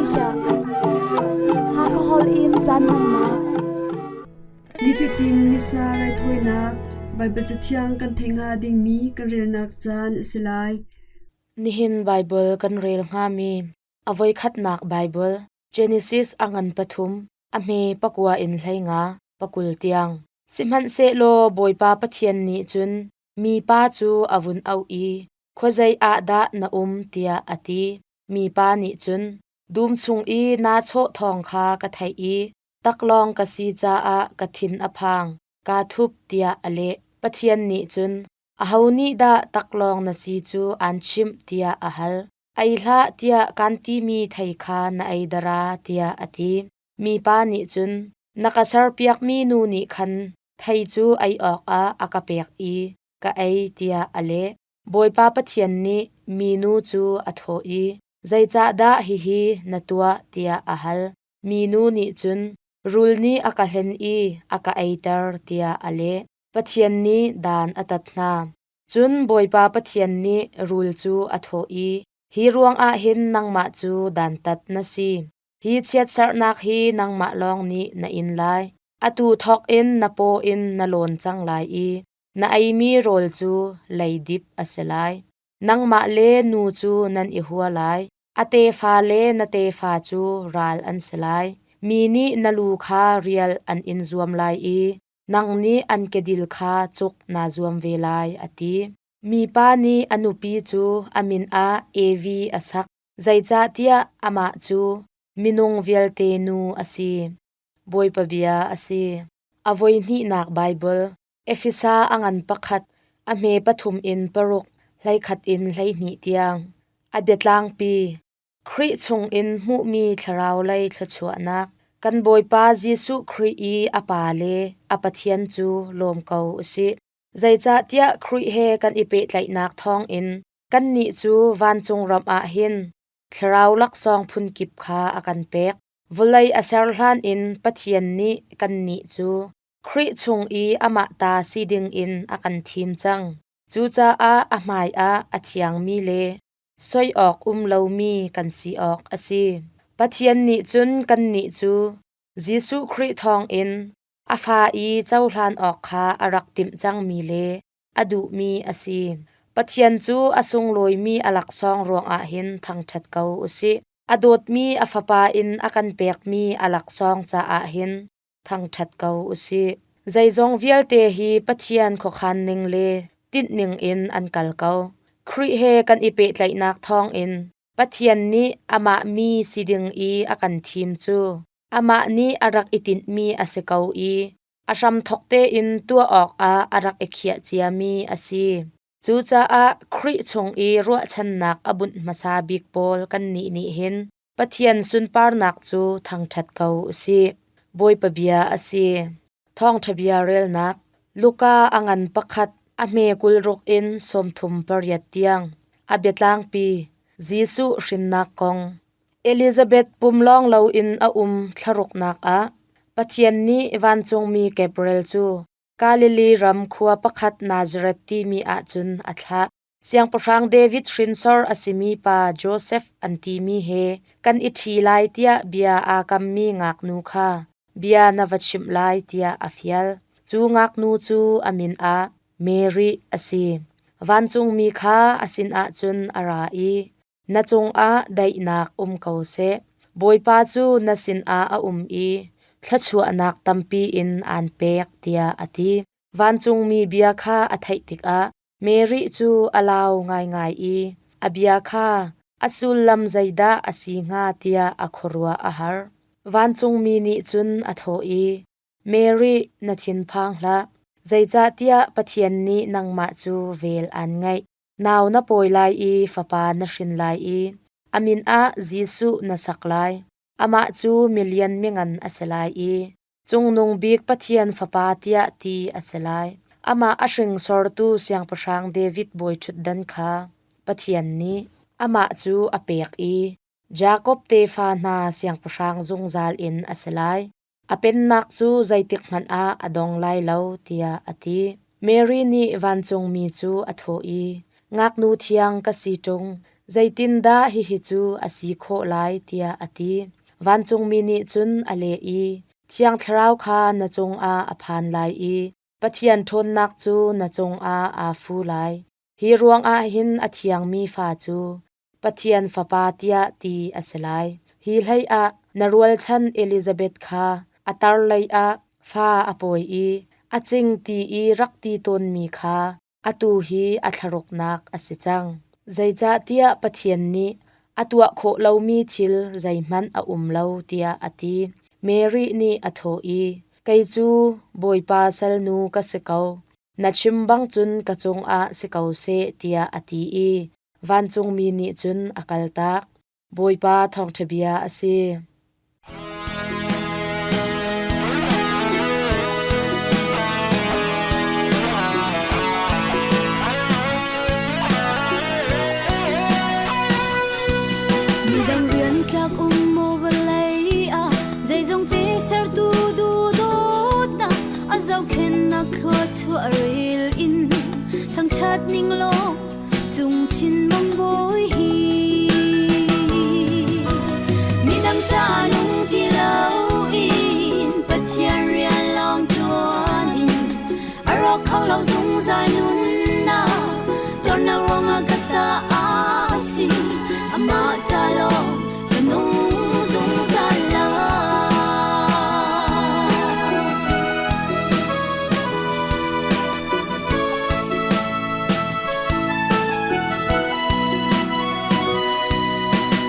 Asia. Hakha holh in caan hmannak. Nifatin Missa raithawinak Baibal Cathiang kan theih hnga dingmi kan relnak caan a si lai. Nihin Baibal kan rel hngami a voikhatnak Baibal Genesis a ngan pathum a hme pakua in 15 pakul tiang. Sihmanhsehlaw Bawipa Pathian nih cun mipa cu a vun auh i, Khuazei ah dah na um tiah a ti. Mipa nih cun, Dum chung i naa chawh thawng kha ka theih i taklawng ka si caah ka thin a phang, kaa thup tiah a leh. Pathian nih cun, Aho nih dah taklawng na si cu aan chimh tiah a hal. Ei hlah tiah kaan timi thei kha na ei dara tiah a ti. Mipa nih cun, Na ka serpiakmi nu nih khan thei cu ei awkah a ka pek i ka ei tiah a leh. Bawipa Pathian nih minu cu a thawh i, Zeicahdah hihi na tuah tiah a hal. Minu nih cun, Rul nih a ka hlen i a ka eiter tiah a leh. Pathian nih dan a tat hna. Cun Bawipa Pathian nih rul cu a thawh i, Hi ruangah hin nangmah cu dantat na si. Hi chiatserhnak hi nangmah lawng nih na in lai. Atu thawk in na paw in na lawn cang lai i na eimi rawl cu leidip a si lai. Nangmah le nu cu nan i hua lai. A tefa le na tefa cu ral an si lai. Mi nih na lu kha rial an in zuam lai i nang nih an kedil kha cuk naa zuam ve lai, a ti. Mipa nih a nupi cu a min ah Evi a sak, zeicahtiah amah cu minung vialte nu a si. Bawipa bia a si. A voihnihnak Baibal, Efesa a ngan pakhat, a hme pathum in paruk, 11 in 12 tiang. A biatlangpi, Khrih chungin hmuhmi thlarau lei thluachuahnak. Kan Bawipa Jesuh Khrih i a Pa le a Pathian cu lawm ko u sih. Zeicahtiah Khrih he kan i pehtlaihnak thawngin kannih cu vancung ram ah hin thlarau laksawng phunkip kha a kan pek. Vawlei a ser hlan in Pathian nih kannih cu Khrih chung i amah ta si dingin a kan thim cang. Cucaah a hmaiah a thiangmi le soi awk um lomi kan si awk a si. Pathian nih cun kannih cu Jesuh Khrih thawngin a fa i cohlan awk kha a rak timh cangmi le a duhmi a si. Pathian cu a sunglawimi a laksawng ruangah hin thangṭhat ko u sih. A dawtmi a Fapa in a kan pekmi a laksawng caah hin thangṭhat ko u sih. Zeizong vialte hi Pathian khuakhan ning le tinhning in an kal ko. Khrih he kan i pehtlaihnak thawngin Pathian nih amah mi si ding i a kan thim cu amah nih a rak i tinhmi a si ko i a hramthawk tein tuah awkah a rak i khiah ciami a si. Cucaah Khrih chung i ruahchannak a bunh hmasa bik pawl kannih nih hin Pathian sunparnak cu thangṭhat ko u sih. Bawipa bia a si. Thawngṭha bia relnak Luka a ngan pakhat a hme 26 in 38 tiang a biatlangpi Jesuh hrinnak kong Elizabeth pum lawng loin a um thlaruknak ah Pathian nih vancungmi Gabriel cu Galilee ram khua pakhat Nazareth timi ah cun a thlah. Siangpahrang David hrinsor a simi pa Josef an timi he kan i ṭhi lai tiah bia aa kammi ngaknu kha bia na va chimh lai tiah a fial. Cu ngaknu cu a min ah Mary a si. Vancungmi kha a sinah cun a ra i, Na cungah daihnak um ko seh. Bawipa cu na sinah a um i thluachuahnak tampi in aan pek, tiah a ti. Vancungmi bia kha a theih tikah Mary cu a lau ngaingai i a bia kha a sullam zeidah a si hnga tiah a khuaruah a har. Vancungmi nih cun a thawh i, Mary, na thinphang hlah, zeicahtiah Pathian nih nangmah cu vel aan ngeih. Nau na pawi lai i fapa na hrin lai i a min ah Jesuh na sak lai. Amah cu milian mingan a si lai i Cungnung Bik Pathian Fapa tiah ti a si lai. Amah a hringsortu Siangpahrang David bawiṭhutdan kha Pathian nih amah cu a pek i Jakob tefa hna siangpahrang zungzal in a si lai. A pennak cu zeitikhmanh ah a dong lai lo, tiah a ti. Mary nih vancungmi cu a thawh i, Ngaknu thiang ka si ṭung, Zeitindah hihi cu a si khawh lai tiah a ti. Vancungmi nih cun a leh i, Thiang Thlarau kha na cungah a phan lai i Pathian ṭhawnnak cu na cungah aa fu lai. Hi ruangah hin a thiangmi fa cu Pathian Fapa tiah ti a si lai. Hi hleiah na rualchan Elizabeth kha a tar leiah fa a pawi i a cing ti i rak ti tawnmi kha atu hi a thlaruknak a si cang. Zeicahtiah Pathian nih a tuah khawh lomi thil zeihmanh a um lo tiah a ti. Mary nih a thawh i, Kei cu Bawipa salnu ka si ko. Na chim bang cun ka cungah si ko seh tiah a ti i vancungmi nih cun a kaltak. Bawipa thawngṭha bia a si. Midang rian tlak um maw vawlei ah zeizong te sertu duhdawtnak a zohkhenhnak thluachuah rel in thangṭhat ning law cung chin mang bawi hi midang ca nung ti lo in Pathian rian lawng ṭuan in a rawk kho lo zungzal nunnak tornak ruangah ka ta a si amah ca lawng ka nung zungzal lai.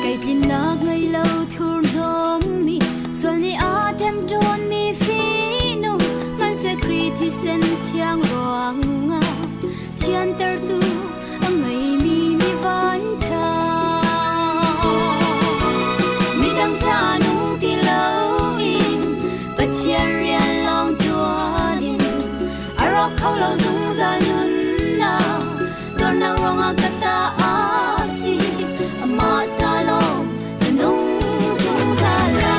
Kei tlinnak ngei lo thurhnawmmi sual nih a ṭemṭawnmi fihnung hmanhseh Khrih thisen thiang ruangah thiantertu a ngeimi mi vanṭha. Midang ca nung ti loin Pathian rian lawng ṭuan in a rawk kho lo zungzal nunnak Dornak ruangah ka ta a si amah ca lawng ka nung zungzal lai.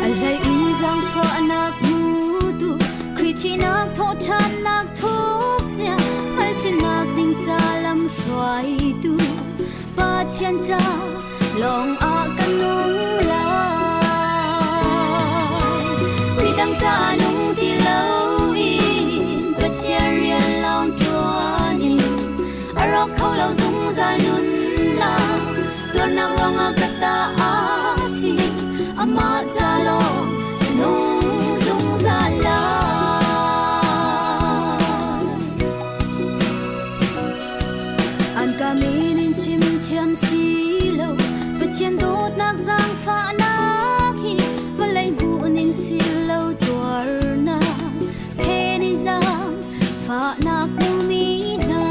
A hlei in zaangfahnak hmutu Khrih thihnak thawhṭhannak thukzia hngalhchinnak ding ca lam hruaitu Pathian ca lawng ah ka nung lai. Midang ca nung ti loin Pathian rian lawng ṭuan in a rawk kho lo zungzal nunnak tuarnak ruangah ka ta a si amah ca lawng ka nung zungzal lai. An ka min in chim thiam si lo Pathian dawtnak zaangfahnak hi vawlei hmuh ning si lo tuarnak phen in zaang fahnak hmumi hna.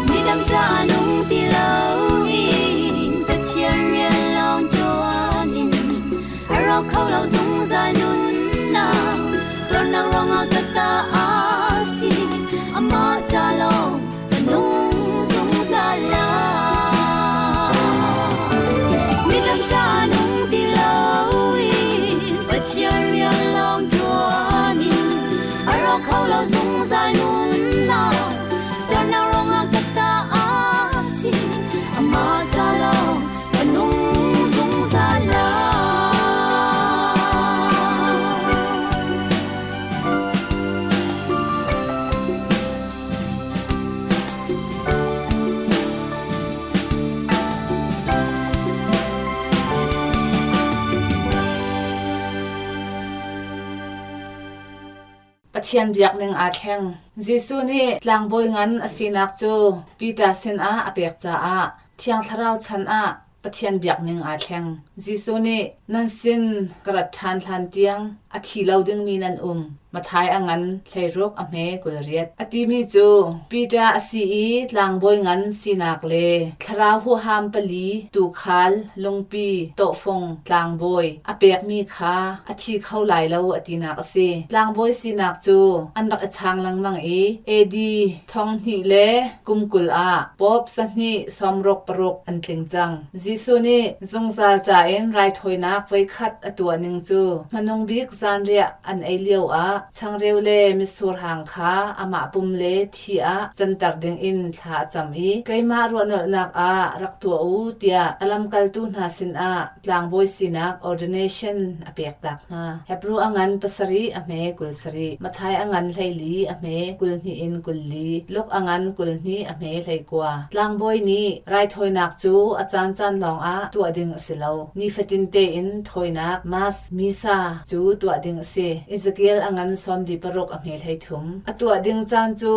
Midang ca nung ti loin Pathian rian lawng ṭuan in a rawk kho lo zungzal nunnak tuarnak ruangah ka ta a si amah ca lawng ka nung zungzal lai. Midang ca nung ti loin Pathian rian lawng ṭuan in a rawk kho lo zungzal nunnak tuarnak ruangah ka ta a si amah ca lawng ka nung zungzal lai. Pathian biakning aa thleng. Jesuh nih tlangbawi ngan a sinak cu Peter sinah a pek caah Thiang Thlarau chan ah Pathian biakning aa thleng. Jesuh nih nan sin ka rat ṭhan hlan tiang A thi lo dingmi nan um. Matthai a ngan 16 a hme 28. A timi cu Peter a si i tlangbawi ngan sinak le thlarau huham pali tuukhal lungpi tawhfung tlangbawi a pekmi kha a thi kho lai lo a tinak a si. Tlangbawi sinak cu an rak i chang lengmang i AD 2020 ah Pope 266 an tling cang. Jesuh nih zungzal ca in raithawinak voikhat a tuah ning cu hmanung bik zanriah an ei lioah changreu le mitsur hang kha amah pum le thi ah canter dingin thla a cam i keimah ruahnolhnak ah rak tuah u tiah a lamkaltu hna sinah tlangbawi sinak ordination a pektak hna. Hebru a ngan pasarih a hme 27, Matthai a ngan 14 a hme 22 in 24, Luke a ngan 22 a hme 19. Tlangbawi nih raithawinak cu a caancaan lawngah tuah ding a si lo. Nifatin tein thawinak Mass, Misa, cu tuah ding a si. Ezekiel a ngan 46 a hme 33. A tuah ding caan cu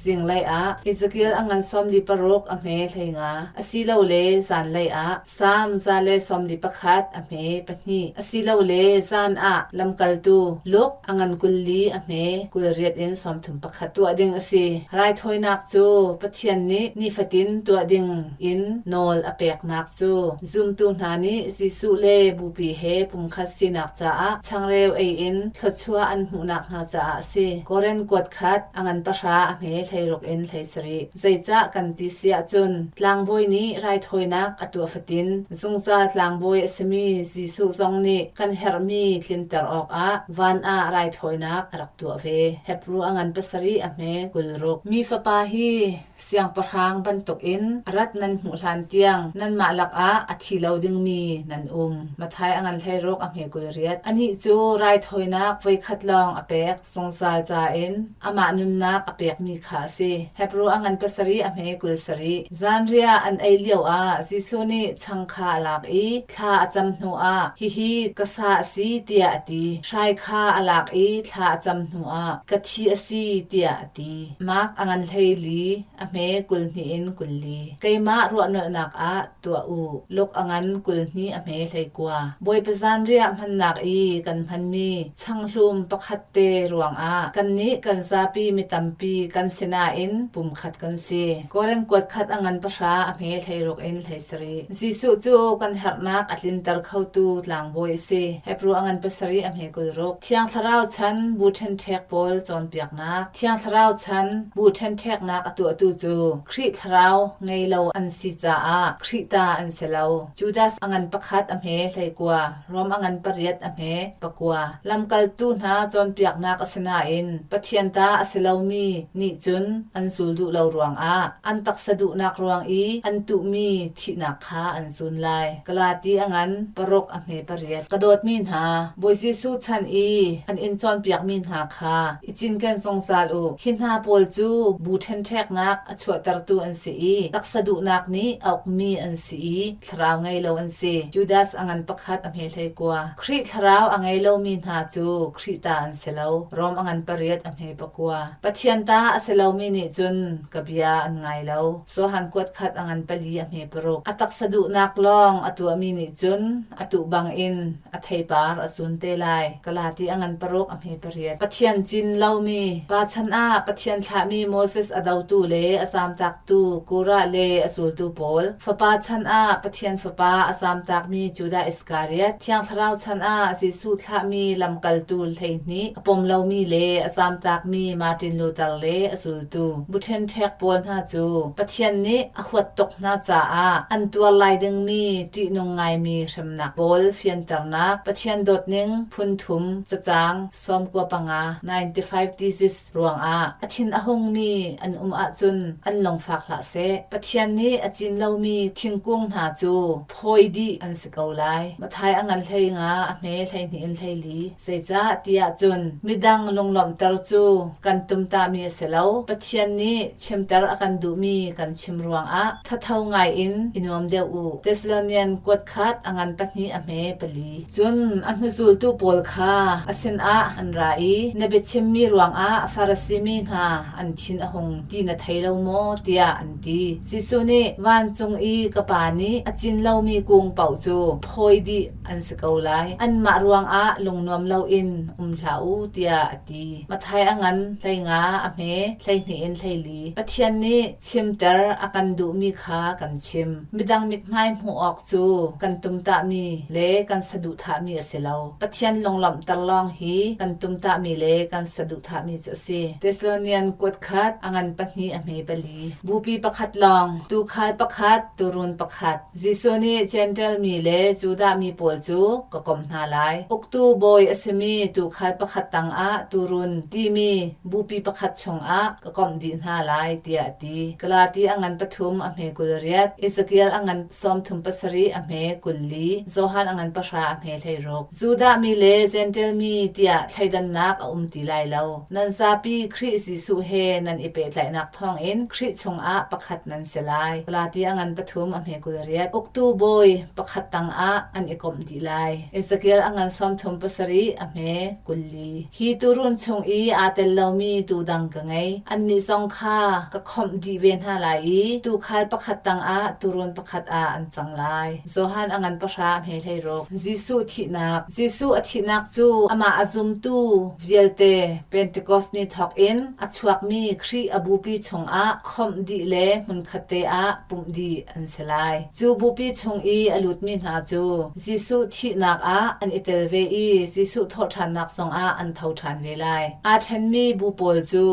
zinglei ah Ezekiel a ngan 46 a hme 15 asilole zanlei ah Salm 141 a hme pahnih asilole zan ah lamkaltu Luke a ngan 40 a hme 28 in 31 tuah ding a si. Raithawinak cu Pathian nih nifatin tuah ding in nawl a peknak cu zumtu hna nih Jesuh le bupi he pumkhat sinak caah changreu ei in thluachuah an hmuh nakhnga caah a si. Korin kuat khat a ngan pahra a hme 16 in 17. Zeicah kan ti si ahcun tlangbawi nih raithawinak a tuah fatin zungzal tlangbawi a simi Jesuh zong nih kan herhmi tlinter awkah van ah raithawinak a rak tuah ve. Hebru a ngan pasarih a hme 26. Mi Fapa hi siangpahrang bantukin a rat nan hmuh hlan tiang nanmah lakah a thi lo dingmi nan um. Matthai a ngan 16 a hme 28. Anih cu raithawinak voikhat lawng a pek zungzal ca in amah nunnak a pekmi kha a si. Hebru a ngan pasarih a hme 27. Zanriah an ei lioah Jesuh nih chang kha a lak i thla a cam hnuah, Hihi ka sa a si, tiah a ti. Hrai kha a lak i thla a cam hnuah, Ka thi a si, tiah a ti. Mark a ngan 14 a hme 22 in 24. Keimah ruahnolhnak ah tuah u. Luk a ngan 22 a hme 19. Bawipa zanriah hmannak i kan hmanmi changhlum pakhat te ruangah kannih kan zapi mi tampi kan si nain pumkhat kan si. Korin kuat khat a ngan pahra a hme 16 in 17. Jesuh cu kan herhnak a tlinter khotu tlangbawi a si. Hebru a ngan pasarih a hme 26. Thiang Thlarau chan bu ṭhenṭhek pawl cawnpiaknak. Thiang Thlarau chan bu ṭhenṭheknak a tuahtu cu Khrih Thlarau ngei lo an si caah Khrih ta an si lo. Judas a ngan pakhat a hme 19, Rom a ngan pariat a hme pakua. Lamkaltu hna cawnpiaknak a si nain Pathian ta a si lomi nih cun an zul duh lo ruangah an taksa duhnak ruang i an tuhmi thihnak kha an zun lai. Galati a ngan paruk a hme pariat. Ka dawtmi hna, Bawi Jesuh chan i an in cawnpiakmi hna kha i cinken zungzal u. Hi hna pawl cu bu ṭhenṭheknak a chuahtertu an si i taksa duhnak nih a ukmi an si i thlarau ngei lo an si. Judas a ngan pakhat a hme 19. Khrih thlarau a ngei lomi hna cu Khrih ta an si lo. Rom a ngan pariat a hme pakua. Pathian ta a si lomi nih cun ka bia an ngai lo. Johan kuat khat a ngan pali a hme paruk. A taksa duhnak lawng a tuahmi nih cun a tuh bangin a theipar a zun te lai. Galati a ngan paruk a hme pariat. Pathian cin lomi pa chan ah Pathian thlahmi Moses a dotu le a zamtaktu Korah le a zultu pawl, fapa chan ah Pathian fapa a zamtakmi Judah Iskariot, Thiang Thlarau chan ah Jesuh thlahmi lamkaltu 12 a pom lomi le a zamtakmi Martin Luther le a zultu bu ṭhenṭhek pawl hna cu Pathian nih a huat tuk hna caah an tuar lai dingmi ṭihnung ngaimi hremnak pawl fianternak Pathian dawtning phun thum cacang 95 95 thesis ruangah a thin a hungmi an um ahcun an lungfak hlah seh. Pathian nih a cin lomi thingkung hna cu phawi dih an si ko lai. Matthai a ngan 15 a hme 12 in 14. Zeicah tiah cun midang lunglawmhter cu kan tumtahmi a si lo. Pathian nih chimter a kan duhmi kan chim ruangah thatho ngaiin i nuam deuh u. Thessalonian kuat khat a ngan pahnih a hme pali. Cun a hnuzultu pawl kha a sinah an ra i, Na biachimmi ruangah Farasi mi hna an thin a hung ti na thei lo maw? tiah an ti. Jesuh nih, Vancung i ka Pa nih a cin lomi kung paoh cu phawi dih an si ko lai. Anmah ruangah lungnuam loin um hlah u tiah a ti. Matthai a ngan 15 a hme 12 in 14. Pathian nih chimter a kan duhmi kha kan chim. Midang mithmai hmuh awk cu kan tumtahmi le kan saduhthahmi a si lo. Pathian lunglawmhter lawng hi kan tumtahmi le kan saduhthahmi cu a si. Thessalonian kuat khat a ngan pahnih a hme pali. Bupi pakhat lawng, tuukhal pakhat, tuurun pakhat. Jesuh nih Jentail mi le Judah mi pawl cu ka komh hna lai. Uktu bawi a simi tuukhal pakhat tangah tuurun timi bupi pakhat chungah ka komh dih hna lai tiah a ti. Galati a ngan pathum a hme 28, Ezekiel a ngan 37 a hme 24, Johan a ngan pahra a hme 16. Judah mi le Jentail mi tiah thleidannak a um ti lai lo. Nan zapi Khrih Jesuh he nan i pehtlaihnak thawngin Khrih chungah pakhat nan si lai. Galati a ngan pathum a hme 28. Uktu bawi pakhat tangah an i komh dih lai. Ezekiel a ngan 37 a hme 24. Hi tuurun chung i aa tel lomi tuu dang ka ngei. Annih zong kha ka khawmh dih ve hna lai i tuukhal pakhat tangah tuurun pakhat ah an cang lai. Johan a ngan pahra a hme 16. Jesuh thihnak. Jesuh a thihnak cu amah a zumtu vialte Pentecost ni thawk in a chuakmi Khrih a bupi chungah khawmh dih le hmunkhatte ah pumh dih an si lai. Cu bupi chung i a lutmi hna cu Jesuh thihnak ah an i tel ve i Jesuh thawhṭhannak zongah an tho ṭhan ve lai. Aa ṭhenmi bu pawl cu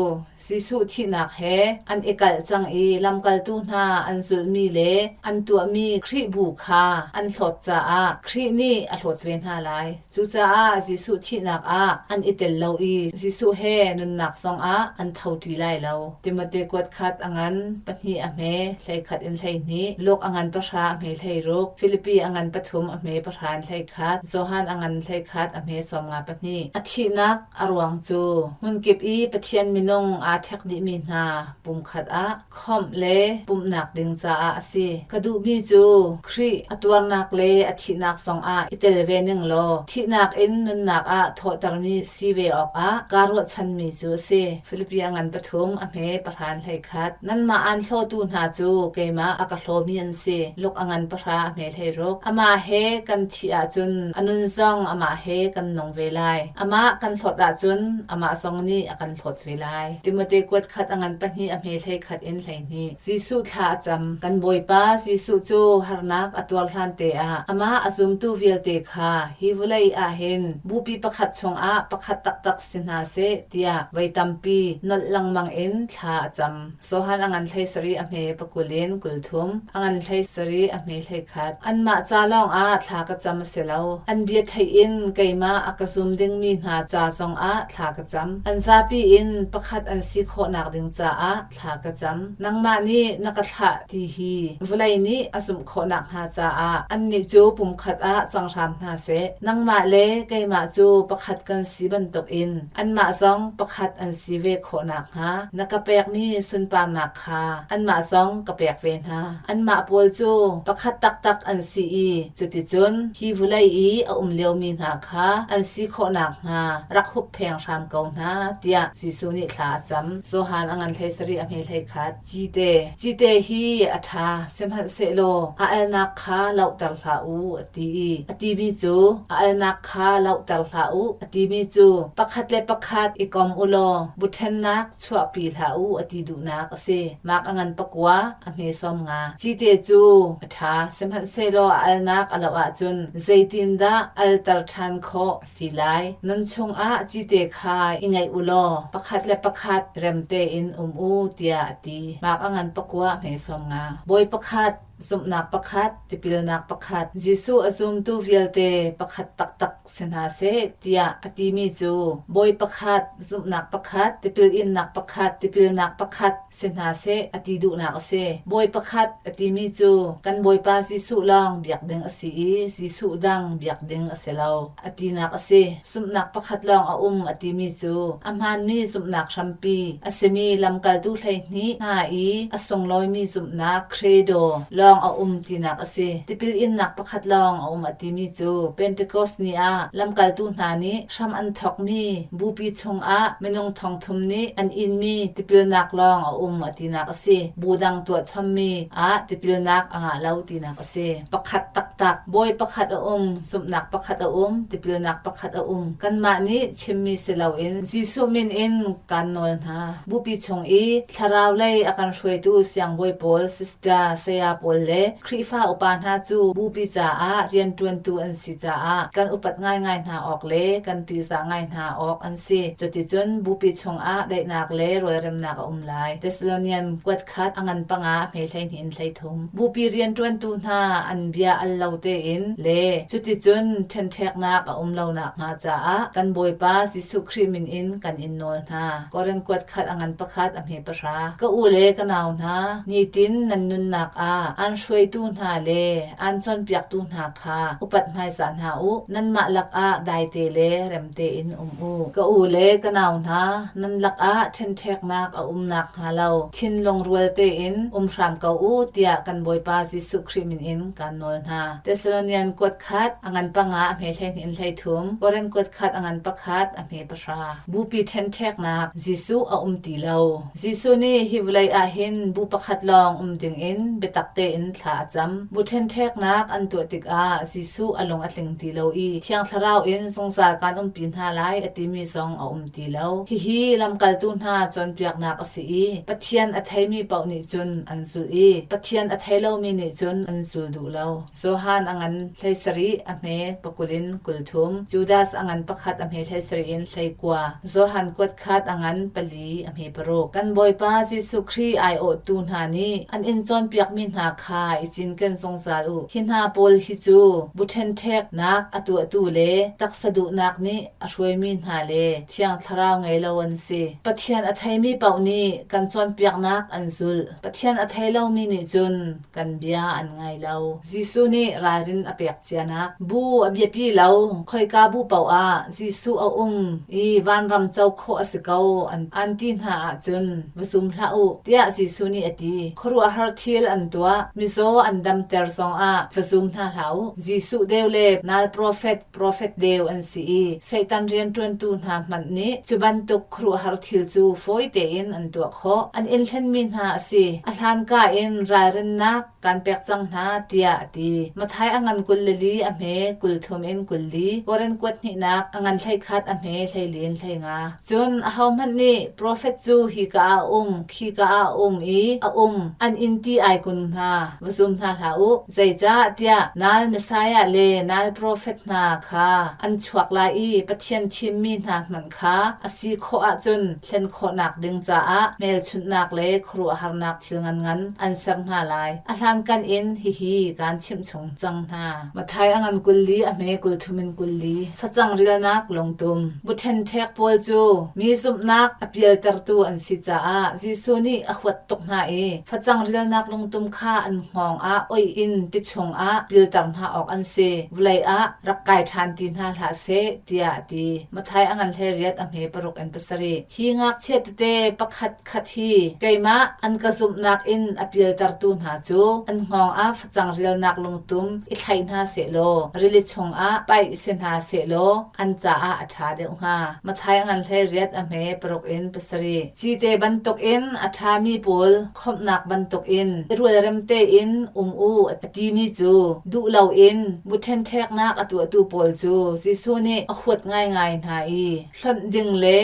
Jesuh thihnak he an i kalh cang i lamkaltu hna an zulhmi le an tuahmi Khrih bu kha an hlawt caah Khrih nih a hlawt ve hna lai. Cucaah Jesuh thihnak ah an i tel lo i Jesuh he nunnak zongah an tho ṭi lai lo. Timote kuat khat a ngan, pahnih a hme, 11 in 12, Luke a ngan pahra a hme 16, Filipi a ngan pathum a hme pahra in 11, Johan a ngan 11 a hme 52. A thihnak a ruang cu hmunkip i Pathian minung aa ṭhek dihmi hna pumkhat ah khawmh le pumhnak ding caah a si. Ka duhmi cu Khrih a tuarnak le a thihnak zongah i tel ve ning law thihnak in nunnak ah thawhtermi si ve awkah kaa ruahchanmi cu a si. Filipi a ngan pathum a hme pahran 11. Nanmah aan hlawtu hna cu keimah a ka hlawmi an si. Luk a ngan pahra a hme 16. Amah he kan thih ahcun a nun zong amah he kan nung ve lai. Amah kan hlawt ahcun amah zong nih a kan hlawt ve lai. Timote kuat khat a ngan pahnih a hme 11 in 12. Jesuh thla a cam. Kan Bawipa Jesuh cu harnak a tuar hlan te ah amah a zumtu vialte kha hi vawlei ah hin bupi pakhat chungah pakhat taktak si hna seh tiah voi tampi nolh lengmang in thla a cam. Johan a ngan 17 a hme pakul in 30, a ngan 17 a hme 11. Anmah ca lawngah thla ka cam a si lo. An bia theih in keimah a ka zum dingmi hna ca zongah thla ka cam. An zapi in pakhat an si khawhnak ding caah thla ka cam. Nangmah nih na ka thlah ti hi vawlei nih a zumh khawh nakhnga caah annih cu pumkhat ah cang hram hna seh. Nangmah le keimah cu pakhat kan si bantukin anmah zong pakhat an si ve khawh nakhnga na ka pekmi sunparnak kha anmah zong ka pek ve hna. Anmah pawl cu pakhat taktak an si i cuticun hi vawlei i a um liomi hna kha an si khawh nakhnga rak huppheng hram ko hna, tiah Jesuh nih thla a cam. Johan a ngan 17 a hme 11. Cite. Cite hi a ṭha, sihmanhsehlaw a alnak kha lohter hlah u, a ti i a timi cu a alnak kha lohter hlah u, a timi cu pakhat le pakhat i kom u law bu ṭhennak chuahpi hlah u a ti duhnak a si. Mark a ngan pakua, a hme 50. Cite cu a ṭha, sihmanhsehlaw a alnak a loh ahcun zeitindah alter ṭhan khawh a si lai? Nan chungah cite kha i ngaih u law pakhat le pakhat rem tein um u, tiah a ti. Mark a ngan pakua, a hme 50. Bawi pakhat, zumhnak pakhat, tipilnak pakhat, Jesuh a zumtu vialte pakhat taktak si hna seh tiah a timi cu Bawi pakhat, zumhnak pakhat, tipil innak pakhat, tipilnak pakhat si hna seh a ti duhnak a si. Bawi pakhat a timi cu kan Bawipa Jesuh lawng biak ding a si i Jesuh dang biak ding a si lo a tinak a si. Zumhnak pakhat lawng a um a timi cu a hmaanmi zumhnak hrampi a simi lamkaltu 12 hna i a sunglawimi zumhnak credo lawng. lawng a um tinak a si. Tipil innak pakhat lawng a um a timi cu Pentecost ni ah lamkaltu hna nih hram an thawkmi bupi chungah minung thongthum nih an inmi tipilnak lawng a um a tinak a si. Bu dang tuah chommi ah tipilnak a ngah lo tinak a si. Pakhat taktak, Bawi pakhat a um, zumhnak pakhat a um, tipilnak pakhat a um. Kanmah nih chimmi si loin Jesuh min in kaan nawl hna. Bupi chung i thlarau lei a kan hruaitu siangbawi pawl, sister, saya pawl le Khrihfa upa hna cu bupi caah rianṭuantu an si caah kan upat ngaingai hna awk le kan ṭihzah ngai hna awk an si. Cuticun bupi chungah daihnak le rualremnak a um lai. Thessalonian kuat khat a ngan panga hme 12 in 13. Bupi rianṭuantu hna an bia al lo tein le cuticun ṭhenṭheknak a um lo nakhnga caah kan Bawipa Jesuh Khrih min in kan in nawl hna. Korin kuat khat a ngan pakhat a hme pahra. Ka u le ka nau hna, nitin nan nunnak ah aan hruaitu hna le aan cawnpiaktu hna kha upat hmaizah hna u. Nanmah lakah daite le rem tein um u. Ka u le ka nau hna, nan lakah ṭhenṭheknak a um nakhnga lo thinlung rual tein um hram ko u tiah kan Bawipa Jesuh Khrih min in kaan nawl hna. Thessalonian kuat khat a ngan panga a hme 12 in 13, Korin kuat khat a ngan pakhat a hme pahra. Bupi ṭhenṭheknak Jesuh a um ti lo. Jesuh nih hi vawlei ah hin bu pakhat lawng um dingin biatak tein thla a cam. Bu ṭhenṭheknak an tuah tikah Jesuh a lung a tling ti lo i Thiang Thlarau in zungzal kaan umpi hna lai a timi zong a um ti lo. Hihi lamkaltu hna cawnpiaknak a si i Pathian a theimi paoh nih cun an zulh i Pathian a thei lomi nih cun an zul duh lo. Johan a ngan 17 a hme pakul in 30, Judas a ngan pakhat a hme 17 in 19, Johan kuat khat a ngan pali a hme paruk. Kan Bawipa Jesuh Khrih aiawhtu hna nih an in cawnpiakmi hna kha i cinken zungzal u. Hi hna pawl hi cu bu ṭhenṭheknak a tuahtu le taksa duhnak nih a hruaimi hna le Thiang Thlarau ngei lo an si. Pathian a theimi paoh nih kan cawnpiaknak an zulh. Pathian a thei lomi nih cun kan bia an ngai lo. Jesuh nih ralrin a pek cianak bu a biapi lo. Khoika bu paoh ah Jesuh a um i vanram co khawh a si ko an ti hna ahcun va zum hlah u, tiah Jesuh nih a ti. Khuaruahhar thil an tuah, mizaw an damter zongah va zum hna hlah u. Jesuh deu le nal profet, profet deu an si i Satan rianṭuantu hna hmanh nih cu bantuk khuaruahhar thil cu fawi tein an tuah khawh. An in hlenmi hna a si. A hlanka in ralrinnak kan pek cang hna, tiah a ti. Matthai a ngan 24 a hme 30 in 40, Korin kuat hnihnak a ngan 11 a hme 14 in 15. Cun ahohmanh nih profet cu hika ah a um, khika ah a um i a um an in ti ai kun hnga, va zum hna hlah u. Zeicah tiah nal Messiah le nal profet hna kha an chuak lai i Pathian thimmi hna hmanh kha a si khawh ahcun thlen khawhnak ding caah hmelchunhnak le khuaruahharnak thil nganngan an ser hna lai. A hlankan in hihi kaan chimh chung cang hna. Matthai a ngan 24 a hme 30 in 40. Facang rialnak lungtum. Bu ṭhenṭhek pawl cu mi zumhnak a pialtertu an si caah Jesuh nih a huat tuk hna i facang rialnak lungtum kha an hngawng ah oih in ti chungah pilter hna awk an si. Vawlei ah rak kai ṭhan ti hna hlah seh, tiah a ti. Matthai a ngan 18 a hme paruk in pasarih. Hi ngakchia tete pakhat khat hi keimah an ka zumhnak in a pialtertu hna cu an hngawng ah facang rialnak lungtum i thlaih hna sehlaw rili chungah paih si hna sehlaw an caah a ṭha deuh hnga. Matthai a ngan 18 a hme paruk in pasarih. Cite bantukin a ṭhami pawl khawmhnak bantukin i rualrem tein um u a timi cu duh loin bu ṭhenṭheknak a tuahtu pawl cu Jesuh nih a huat ngaingai hna i hlonh ding le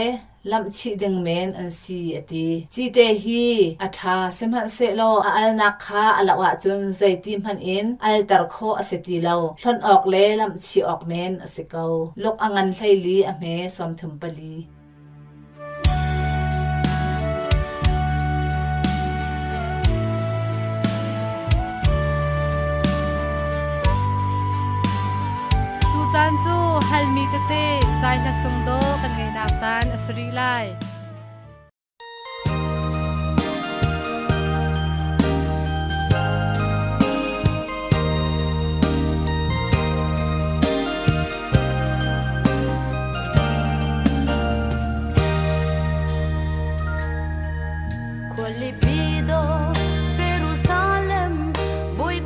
lamhchih ding men an si a ti. Cite hi a ṭha, sihmanhsehlaw a alnak kha a loh ahcun zeiti hmanh in alter khawh a si ti lo. Hlonh awk le lamhchih awk men a si ko. Luk a ngan 14 a hme 34. Tucaan cu halmi tete zai hla sung daw kan ngeihnak caan a si rih lai. Khualipi dawh Jerusalem Bawipa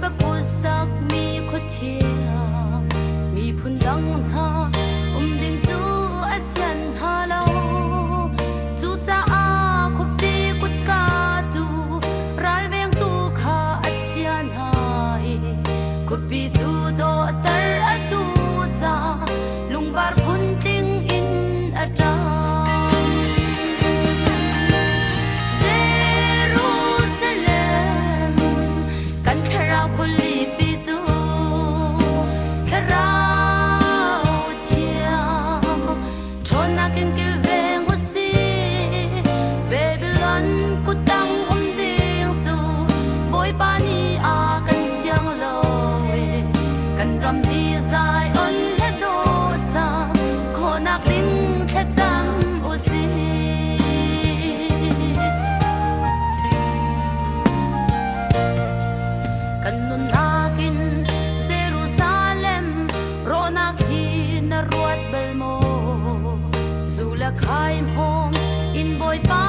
Hmawm in Bawipa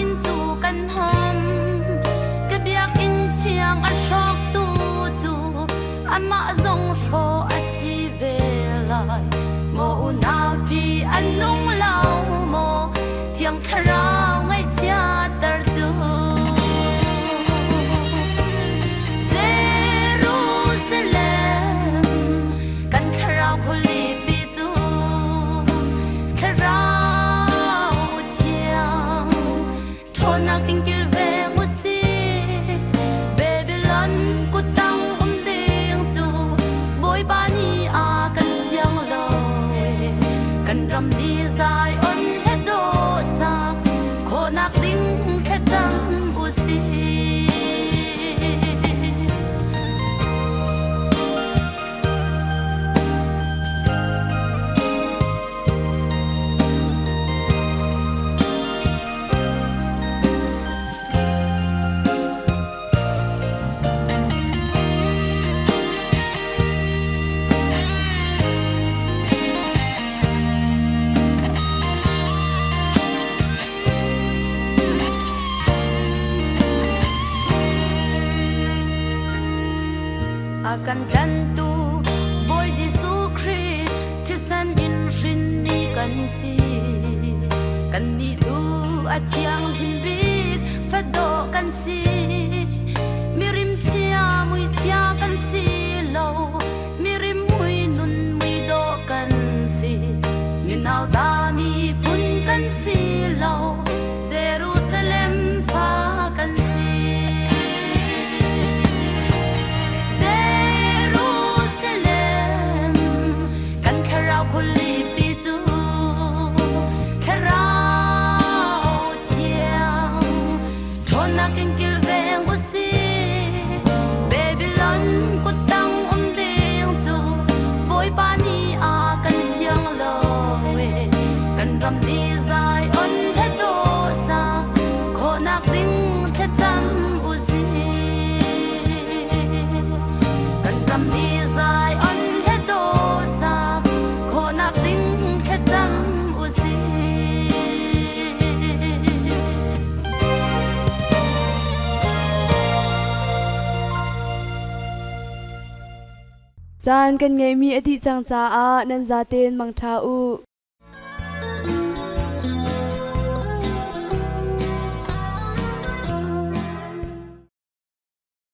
inn cu kan hom. Ka biakinn thiang a hrawktu cu amah zong hrawh a si ve lai. Maw unau ṭih an nung lo maw, Thiang Thlarau ngaihchiatter cu. Jerusalem, kan thlarau khualipi cu, Thlarau thiang ṭhawnnak in kilveng u sih. Babylon kuttang um ding cu Bawipa nih a kan siang lo e. Kan ram nih Zion he dawhsak khawhnak ding thlacam u sih. A kan tlantu Bawi Jesuh Khrih thisen in hrinmi kan si. Kannih cu a thianghlim bik fadawh kan si. Mirim chia muichia kan si lo, mirim mui nun muidawh kan si. Minauta miphun kan si lo, Jerusalem fa kan si. Jerusalem, kan thlarau khualipi cu, Thlarau thiang ṭhawnnak in kilveng u sih. Babylon kuttang um ding cu Bawipa nih a kan siang lo e. Kan ram nih Zion he dawhsak khawhnak ding thlacam u sih. Kan ram nih Zion he dawhsak khawhnak ding thlacam u sih. Caan kan ngeihmi a dih cang caah nan zaten mangṭha u.